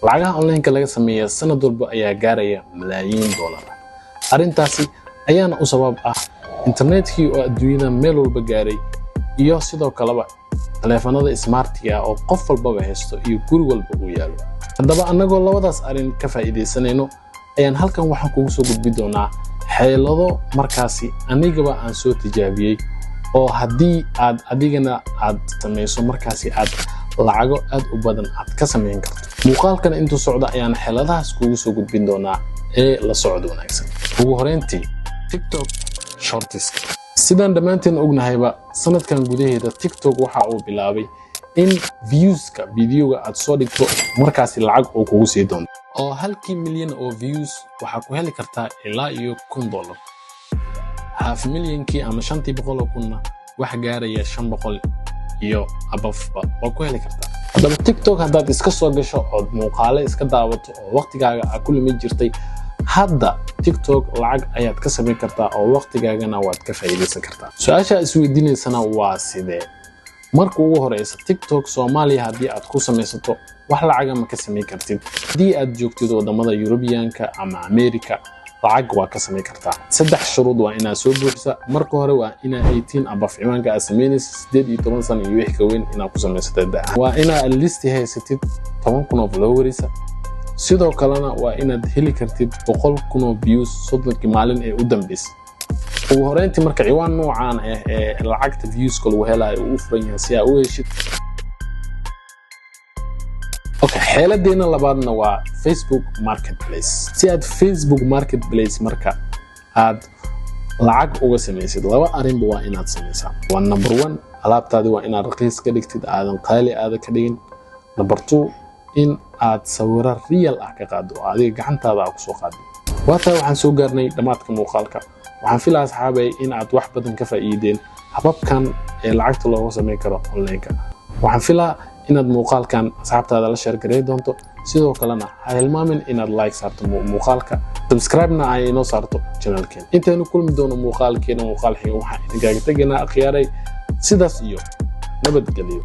Lacagaha online-ka laga sameeya sanad walba ayaa gaaraya malaayiin dollar. Arrintaasi ayaana u sabab ah internetkii oo adduunyada meel walba gaaray, iyo sidoo kaleba taleefanada smart-iga oo qof walbaba haysto iyo guri walba uu yaalo. Haddaba, annagoo labadaas arrin ka faa'iidaysanayno ayaan halkan waxaan kugu soo gudbi doonaa xeelado markaasi anigaba aan soo tijaabiyey, oo haddii aad adigana aad samayso markaasi aad lacago aad u badan aad ka samayn karto. Muuqaalkan intuu socda ayaan xeeladahaas kugu soo gudbin doonaa ee la socod wanaagsan. Ugu horeyntii, TikTok Shorts. Sidaan dhammaanteen ognahayba, sanadkan gudaheeda TikTok waxa uu bilaabay in views-ka video-ga aad soo dhigto markaasi lacag uu kugu sii doonto, oo halkii milyan oo views waxaa ku heli kartaa ilaa iyo $1000, half milyankii ama 500,000-na wax gaaraya 500 iyo above-ba waa ku heli kartaa. Haddaba, TikTok haddaad iska soo gasho ood muuqaale iska daawato oo waqtigaaga aad ku limi jirtay, hadda TikTok lacag ayaad ka samayn kartaa oo waqtigaagana waad ka faa'iidaysan kartaa. Su-aasha isweydiinaysana waa sidee? Marka ugu horeysa, TikTok Soomaaliya haddii aad ku samaysato wax lacaga ma ka samayn kartid. Haddii aad joogtid wadamada Yurubiyaanka ama America, lacag waa ka samayn kartaa. Saddex shuruud waa inaad soo buuxisa. Marka hore, waa inaa 18 above ciwaanka aad samaynaysa, 18 sano iyo wix ka weyn inaad ku samaysatay da. Waa inaa at least haysatid 10,000 oo followers. Sidoo kalena waa inaad heli kartid 100,000 oo views 30-kii maalin ee u dambeysay. Ugu horeyntii, marka ciwaan noocaan ah ee lacagta views-ka lagu helayo uu u furan yahay si aa u heshid. Okay, xeeladeena labaadna waa Facebook Marketplace. Si aad Facebook Marketplace marka aad lacag uga samaysid, laba arrinba waa inaad samaysaa. Waa number one, alaabtaadi waa inaad raqiis ka dhigtid, aadan qaali aada ka dhigin. Number two, in aad sawiro real ah ka qaado oo adiga gacantaada aa kusoo qaado. Waa tahay, waxaan soo gaarnay dhammaadka muuqaalka. Waxaan filaa, asxaabay, in aad wax badan ka faa'iideen hababkan ee lacagta looga samayn karo online-ka. Waxaan filaa inaad muuqaalkan asxaabtaada la share garay doonto. Sidoo kalena ha hilmaamin inaad like saarto muuqaalka, subscribe-na ay inoo saarto channel-keena. Intaynu kulmi doono muuqaalkeena muuqaal xiga, waxaan idinkaaga tegaynaa, akhyaaray, sidaas iyo nabadgelyo.